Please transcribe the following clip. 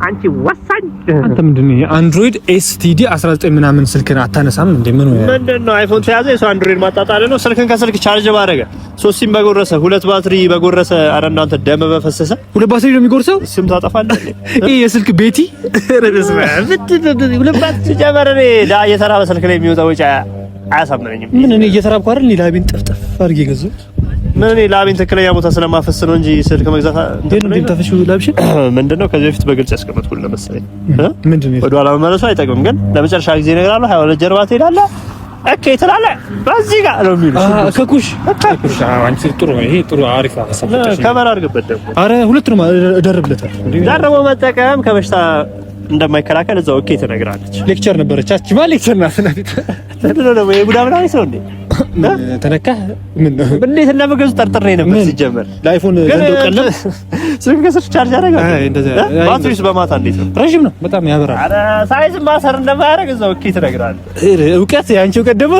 አንቺ ወሳኝ። አንተ ምንድን ነው Android STD 19 ምናምን ስልክን አታነሳም እንዴ? ምን ነው? ምንድን ነው iPhone ተያዘ፣ የሰው Android ማጣጣል ነው። ስልክን ከስልክ charge ባደረገ፣ ሶስት ሲም በጎረሰ፣ ሁለት ባትሪ በጎረሰ፣ ኧረ እናንተ ደም በፈሰሰ። ሁለት ባትሪ ነው የሚጎርሰው? ስም ታጠፋለህ። ይሄ የስልክ ቤቲ። ሁለት ባትሪ ሲጀመር እኔ ዳ እየተራበ ስልክ ላይ የሚወጣ ወጪ አያሳምነኝም። ምን እኔ እየተራብኩ አይደል? እኔ ላቤን ጠፍጠፍ አድርጌ ገዛሁት። ምን እኔ ላቤን ትክክለኛ ቦታ ስለማፈስ ነው እንጂ ስልክ መግዛት እንዴት ነው የምታፈሺው ላብሽን? ምንድነው ከዚህ በፊት በግልጽ ያስቀመጥኩልህ መሰለኝ። ምንድነው? ወደ ኋላ መመለሱ አይጠቅምም፣ ግን ለመጨረሻ ጊዜ እነግርሃለሁ። 22 ጀርባ ትሄዳለህ፣ እኬ ትላለህ፣ በዚህ ጋር ነው የሚሉት። ከኩሽ ከኩሽ። አንቺ ጥሩ፣ ይሄ ጥሩ አሪፍ ሀሳብ። ከበር አድርግበት ደግሞ። አረ ሁለት ነው እደርብለታለሁ። ደርቦ መጠቀም ከበሽታ እንደማይከላከል እዛው እኬ ትነግራለች። Lecture ነበረች። አቺማ lecture ናት። ምንድነው ደግሞ የቡዳ ምናምን ሰው እንዴ? ተነካህ? ምን ነው? እንዴት እንደምገዙ ጠርጥሬ ነበር ሲጀመር። ለ iPhone ዘንዶ ቀለም። ስልክ ከስልክ charge ያደርጋል። ባትሪውስ በማታ እንዴት ነው? ረዥም ነው፣ በጣም ያበራል። አረ size matter እንደማያደርግ እዛው እኬ ትነግራለች። እውቀት ያንቺ እውቀት ደግሞ